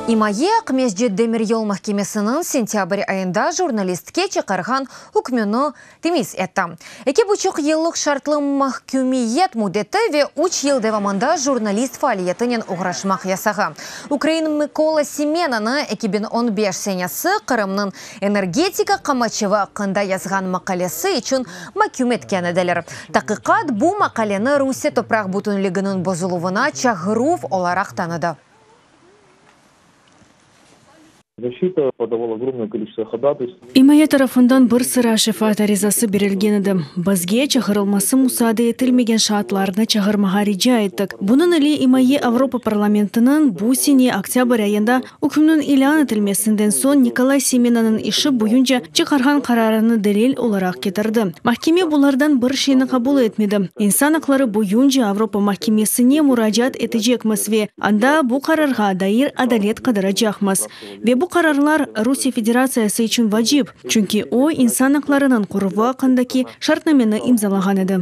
İmaye Aqmescit demiryol mahkemesiniñ sentâbr ayında jurnalistke çıqarğan ükmüni temiz etti. Eki buçuq yıllıq şartlı mahkümiyet müddeti ve üç yıl devamında jurnalist faaliyetinen oğraşmaq yasağı. Ukrain Mıkola Semenanı 2015 senesi Qırımnıñ energetika qamaçavı aqqında yazğan maqalesi içün maküm etken ediler. Taqiqat bu maqaleni Rusiye topraq bütünliginiñ bozuluvına çağıruv olaraq tanıdı. İmaye tarafından bir sıra şefaat arizası berilgen edi. Bizge çağırılması musaade etilmegen şaatlarnı çağırmağa rica ettik. Bunıñ ile imaye Avropa parlamentiniñ bu sene oktâbr ayında ükümniñ ilân etilmesinden soñ Nikolay Semenanıñ işi boyunca çıqarğan qararını delil olaraq ketirdi. Mahkeme bulardan bir şeyni qabul etmedi. İnsan aqları boyunca Avropa mahkemesine muracaat etecekmiz ve Anda bu qararğa dair adalet qıdıracaqmız. Ve bu qararlar Rusiye Federatsiyası içün vacip, çünki o, insan aqlarınıñ qoruvı aqqındaki şartnameni imzalağan edi.